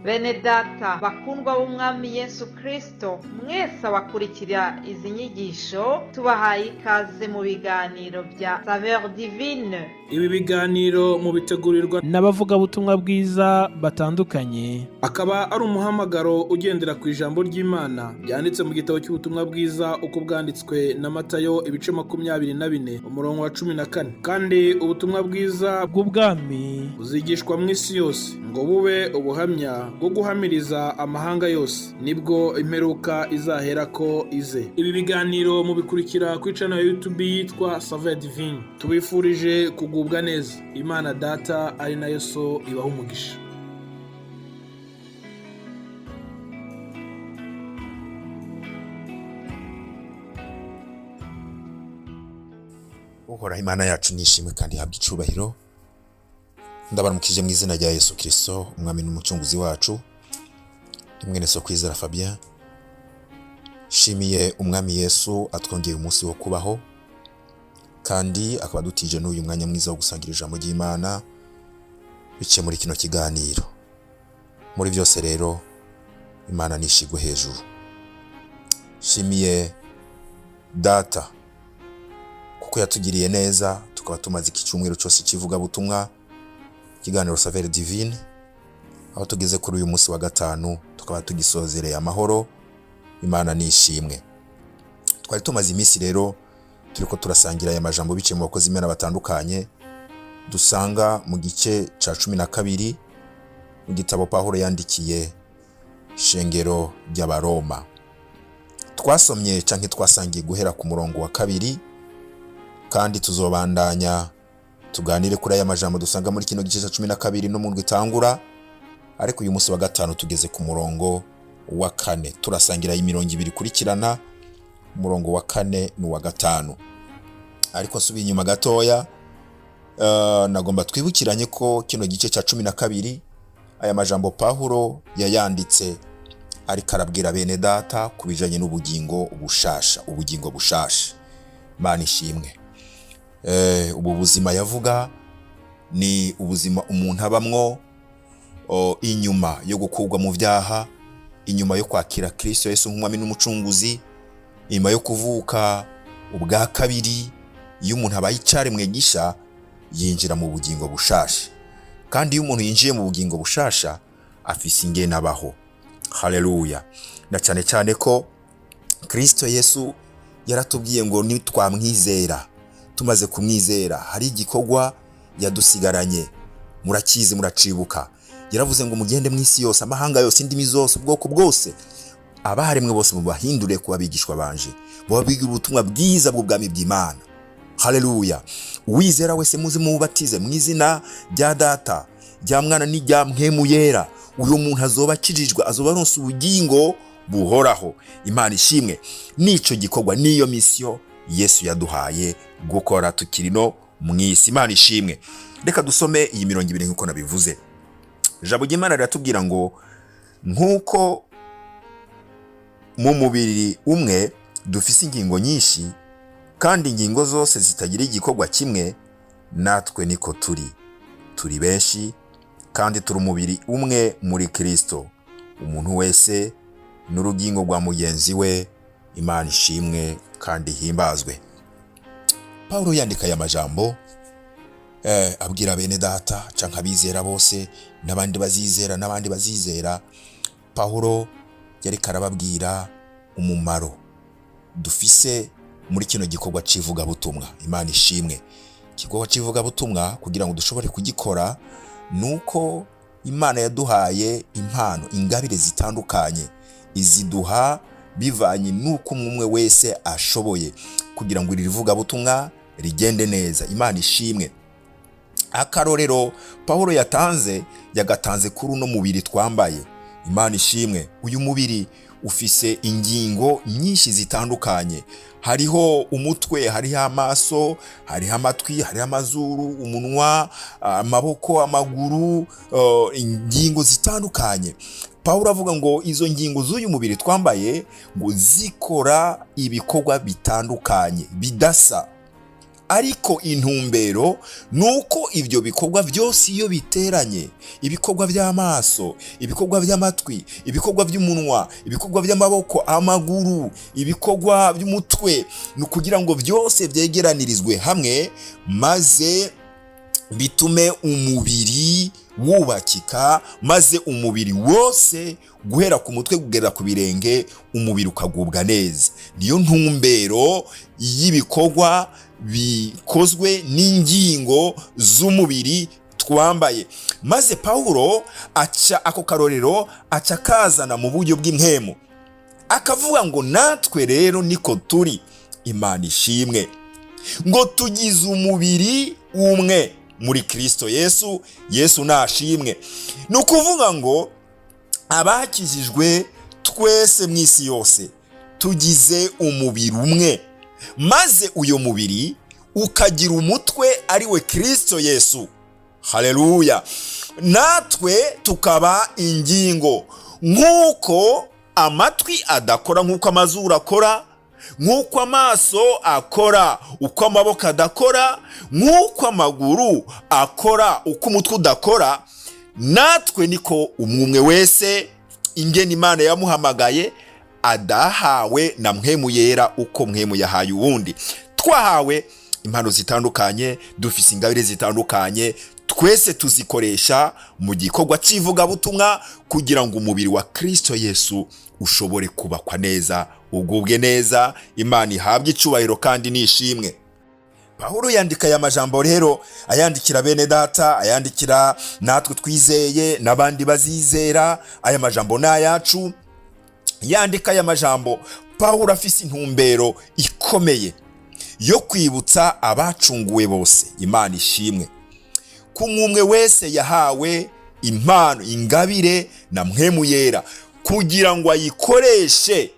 Bene data bakundwa b'Umwami Yesu Kristo, mwese abakurikira izi nyigisho, tubahaye ikaze mu biganiro bya Saveur Divine. Ibi biganiro mubitegurirwa n'abavugabutumwa bwiza batandukanye. Akaba ari umuhamagaro ugendera ku ijambo ry'Imana ryanditse mu gitabo cy'ubutumwa bwiza uko bwanditswe na Matayo, ibice 24, umurongo wa 14. Kandi ubutumwa bwiza bw'ubwami buzigishwa mu isi yose ngo bube ubuhamya bwo guhamiriza amahanga yose, nibwo imperuka izaherako ize. Ibi biganiro mubikurikira kuri channel ya YouTube yitwa Saveur Divine. Tubifurije kugubwa neza. Imana Data ari nayo So ibaha umugisha. Uhoraho Imana yacu nishimwe kandi ihabwe icubahiro. Ndabaramukije mu izina rya Yesu Kristo, umwami n'umucunguzi wacu. Ndi mwene so Kwizera Fabien. Shimiye umwami Yesu atwongeye umunsi wo kubaho, kandi akaba adutije n'uyu mwanya mwiza wo gusangira ijambo ry'Imana biciye muri kino kiganiro. Muri byose rero, Imana nishigwe hejuru. Shimiye Data kuko yatugiriye neza, tukaba tumaze iki cyumweru cyose cy'ivugabutumwa, ikiganiro Saveur Divine, aho tugeze kuri uyu munsi wa gatanu tukaba tugisozereye amahoro. Imana nishimwe. Twari tumaze iminsi rero turiko turasangira aya majambo biciye mu bakozi Imana batandukanye, dusanga mu gice ca 12 mu gitabo Pawulo yandikiye shengero ry'Abaroma. Twasomye canke twasangiye guhera ku murongo wa 2, kandi tuzobandanya tuganire kuri aya majambo dusanga muri kino gice ca 12 no mu ndwi itangura. Ariko uyu munsi wa gatanu tugeze ku murongo wa 4, turasangira imirongo ibiri ikurikirana, umurongo wa 4 n'uwa 5. Ariko nsubiye inyuma gatoya, nagomba twibukiranye ko kino gice ca 12 aya majambo Pawulo yayanditse ariko arabwira bene data ku bijanye n'ubugingo bushasha, ubugingo bushasha. Imana ishimwe. Ubu buzima yavuga ni ubuzima umuntu abamwo inyuma yo gukurwa mu byaha, inyuma yo kwakira Kristo Yesu nk'umwami n'umucunguzi, inyuma yo kuvuka ubwa kabiri. Iyo umuntu abaye icaremwe gisha, yinjira mu bugingo bushasha. Kandi iyo umuntu yinjiye mu bugingo bushasha, afise ingene abaho. Haleluya. Na cyane cyane ko Kristo Yesu yaratubwiye ngo nitwamwizera, tumaze kumwizera hari igikorwa yadusigaranye. Murakizi, muracibuka. Yaravuze ngo mugende mu isi yose, amahanga yose, indimi zose, ubwoko bwose, abaremwe bose mubahindure kuba abigishwa banje, mubabwire ubutumwa bwiza bw'ubwami bw'Imana. Haleluya. Uwizera wese muze mubatize mu izina rya Data, rya Mwana n'irya Mpwemu Yera, uyu muntu azoba akijijwe, azoba aronse ubugingo buhoraho. Imana ishimwe. Nico gikorwa, niyo misiyo Yesu yaduhaye gukora tukiri no mu isi. Imana ishimwe. Reka dusome iyi mirongo ibiri nk'uko nabivuze. Ijambo ry'Imana riratubwira ngo nk'uko mu mubiri umwe dufise ingingo nyinshi, kandi ingingo zose zitagira igikorwa kimwe, natwe niko turi. Turi benshi kandi turi umubiri umwe muri Kristo. Umuntu wese n'urugingo rwa mugenzi we. Imana ishimwe kandi ihimbazwe. Pawulo yandika aya majambo abwira bene data canke abizera bose n'abandi bazizera n'abandi bazizera. Pawulo yariko arababwira umumaro dufise muri kino gikorwa c'ivugabutumwa. Imana ishimwe. Igikorwa c'ivugabutumwa kugira ngo dushobore kugikora nuko Imana yaduhaye impano, ingabire zitandukanye, iziduha bivanye nuko umwe wese ashoboye kugira ngo iri vugabutumwa rigende neza. Imana ishimwe. Akarorero Pawulo yatanze, yagatanze kuri uno mubiri twambaye. Imana ishimwe. Uyu mubiri ufise ingingo nyinshi zitandukanye. Hariho umutwe, hariho amaso, hariho amatwi, hariho amazuru, umunwa, amaboko, amaguru, ingingo zitandukanye. Pawulo avuga ngo izo ngingo z'uyu mubiri twambaye ngo zikora ibikorwa bitandukanye bidasa. Ariko intumbero ni uko ibyo bikorwa byose iyo biteranye, ibikorwa by'amaso, ibikorwa by'amatwi, ibikorwa by'umunwa, ibikorwa by'amaboko, amaguru, ibikorwa by'umutwe, ni ukugira ngo byose byegeranirizwe hamwe maze bitume umubiri wubakika, maze umubiri wose guhera ku mutwe kugera ku birenge, umubiri ukagubwa neza. Niyo ntumbero y'ibikorwa bikozwe n'ingingo z'umubiri twambaye. Maze Pawulo aca ako karorero, aca kazana mu buryo bw'impwemu, akavuga ngo natwe rero niko turi. Imana ishimwe, ngo tugize umubiri umwe muri Kristo Yesu. Yesu nashimwe. Ni ukuvuga ngo abakijijwe twese mu isi yose tugize umubiri umwe, maze uyu mubiri ukagira umutwe ari we Kristo Yesu. Haleluya! Natwe tukaba ingingo, nk'uko amatwi adakora nk'uko amazuru akora, nk'uko amaso akora uko amaboko adakora, nk'uko amaguru akora uko umutwe udakora, natwe niko umwe wese ingene Imana yamuhamagaye adahawe na Mpwemu Yera uko Mpwemu yahaye uwundi. Twahawe impano zitandukanye, dufise ingabire zitandukanye, twese tuzikoresha mu gikorwa cy'ivugabutumwa kugira ngo umubiri wa Kristo Yesu ushobore kubakwa neza, ugubwe neza. Imana ihabwe icyubahiro kandi nishimwe. Pawulo yandika aya majambo rero, ayandikira bene data, ayandikira natwe twizeye n'abandi bazizera. Aya majambo ni ayacu. Yandika aya majambo, Pawulo afise intumbero ikomeye yo kwibutsa abacunguwe bose, Imana ishimwe, ko umwe wese yahawe impano, ingabire na Mpwemu Yera kugira ngo ayikoreshe,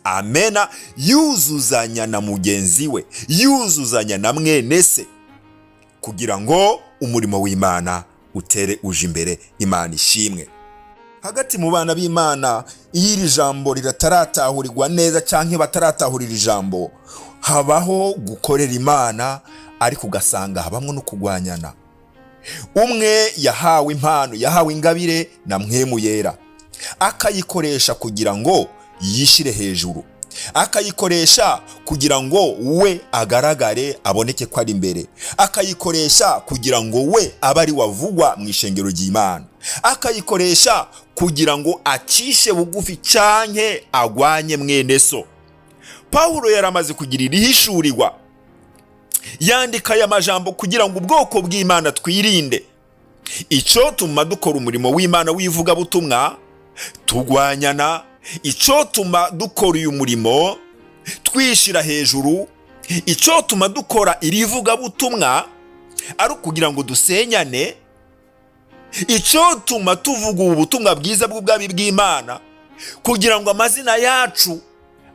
amena, yuzuzanya na mugenzi we, yuzuzanya na mwene se, kugira ngo umurimo w'Imana utere uje imbere. Imana ishimwe. Hagati mu bana b'Imana, iyo iri jambo ritaratahurirwa neza cyangwa bataratahurira ijambo, habaho gukorera Imana ariko ugasanga habamwo no kugwanyana. Umwe yahawe impano, yahawe ingabire na Mpwemu Yera, akayikoresha kugira ngo yishyire hejuru, akayikoresha kugira ngo we agaragare, aboneke ko ari imbere, akayikoresha kugira ngo we abe ari wavugwa mu ishengero ry'Imana, akayikoresha kugira ngo acishe bugufi canke agwanye mwene so. Pawulo yaramaze kugira irihishurirwa, yandika aya majambo kugira ngo ubwoko bw'Imana twirinde icyo tuma dukora umurimo w'Imana w'ivugabutumwa tugwanyana, icyo tuma dukora uyu murimo twishyira hejuru, icyo tuma dukora iri vugabutumwa ari ukugira ngo dusenyane, icyo tuma tuvuga ubu butumwa bwiza bw'ubwami bw'Imana kugira ngo amazina yacu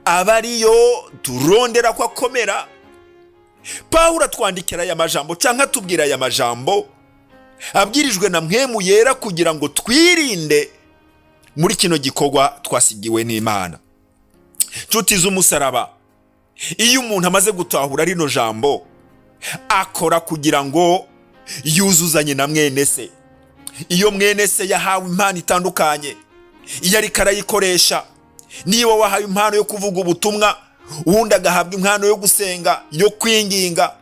abe ariyo turondera ko akomera. Pawulo atwandikira aya majambo cyangwa atubwira aya majambo abwirijwe na Mpwemu Yera kugira ngo twirinde muri kino gikorwa twasigiwe n'Imana. Nshuti z'umusaraba, iyo umuntu amaze gutahura rino jambo, akora kugira ngo yuzuzanye na mwene se. Iyo mwene se yahawe impano itandukanye, iyo ariko arayikoresha, niba wahawe impano yo kuvuga ubutumwa, uwundi agahabwa impano yo gusenga, yo kwinginga,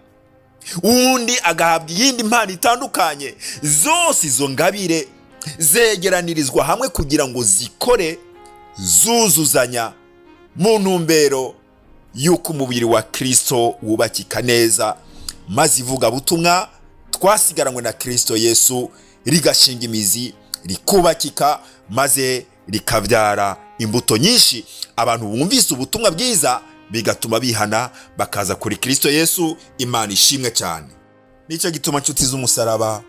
uwundi agahabwa iyindi mpano itandukanye, zose izo ngabire zegeranirizwa hamwe kugira ngo zikore zuzuzanya mu ntumbero y'uko umubiri wa Kristo wubakika neza, maze ivugabutumwa twasigaranywe na Kristo Yesu rigashinga imizi, rikubakika, maze rikabyara imbuto nyinshi. Abantu bumvise ubutumwa bwiza bigatuma bihana bakaza kuri Kristo Yesu. Imana ishimwe cyane. Nicyo gituma, nshuti z'umusaraba,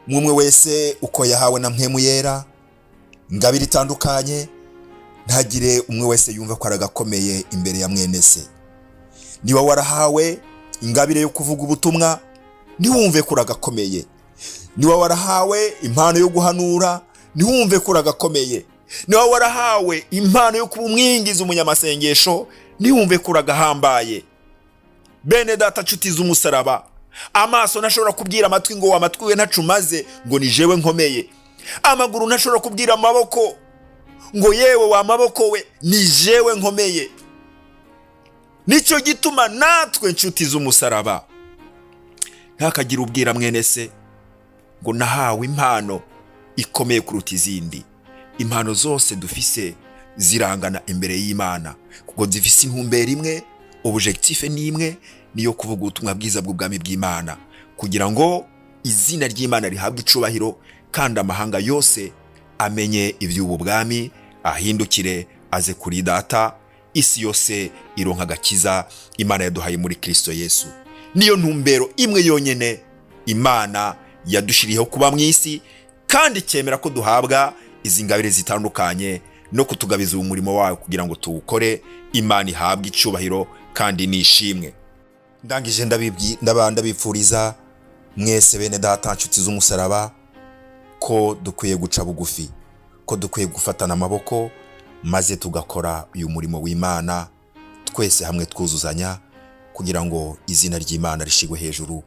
umwe wese uko yahawe na Mpwemu Yera ingabire itandukanye, ntagire umwe wese yumva ko aragakomeye imbere ya mwene se. Niba warahawe ingabire yo kuvuga ubutumwa, ntiwumve ko uragakomeye. Niba warahawe impano yo guhanura, ntiwumve ko uragakomeye. Niba warahawe impano yo kuba umwingizi, umunyamasengesho, ntiwumve ko uragahambaye. Bene data, nshuti z'umusaraba, amaso ntashobora kubwira amatwi ngo amatwi we ntacumaze, ngo ni jewe nkomeye. Amaguru ntashobora kubwira amaboko ngo yewe wa maboko we, ni jewe nkomeye. Nicyo gituma natwe, nshuti z'umusaraba, ntakagira ubwira mwene se ngo nahawe impano ikomeye kuruta izindi. Impano zose dufise zirangana imbere y'Imana, kuko zifise intumbero imwe, objectif ni imwe, niyo kuvuga ubutumwa bwiza bw'ubwami bw'Imana, kugira ngo izina ry'Imana rihabwe icubahiro kandi amahanga yose amenye iby'ubu bwami, ahindukire aze kuri Data, isi yose ironka agakiza Imana yaduhaye muri Kristo Yesu. Niyo ntumbero imwe yonyine Imana yadushiriyeho kuba mu isi, kandi ikemera ko duhabwa izi ngabire zitandukanye no kutugabiza uwo murimo wayo kugira ngo tuwukore. Imana ihabwe icubahiro kandi nishimwe. Ndangije ndabipfuriza mwese, bene data, nshuti z'umusaraba, ko dukwiye guca bugufi, ko dukwiye gufatana amaboko maze tugakora uyu murimo w'Imana twese hamwe twuzuzanya, kugira ngo izina ry'Imana rishigwe hejuru,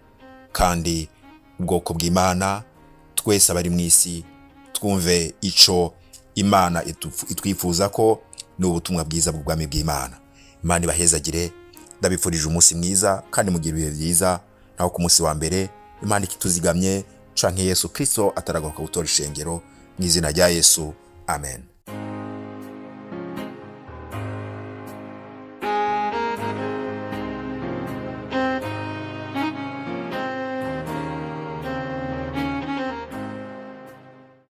kandi ubwoko bw'Imana twese abari mu isi twumve ico Imana itwifuza ko ni ubutumwa bwiza bw'ubwami bw'Imana. Imana ibahezagire. Ndabifurije umunsi mwiza kandi mugire ibihe byiza. Naho ku munsi wa mbere, Imana ikituzigamye canke Yesu Kristo ataragaruka gutora ishengero, mu izina rya Yesu, amen.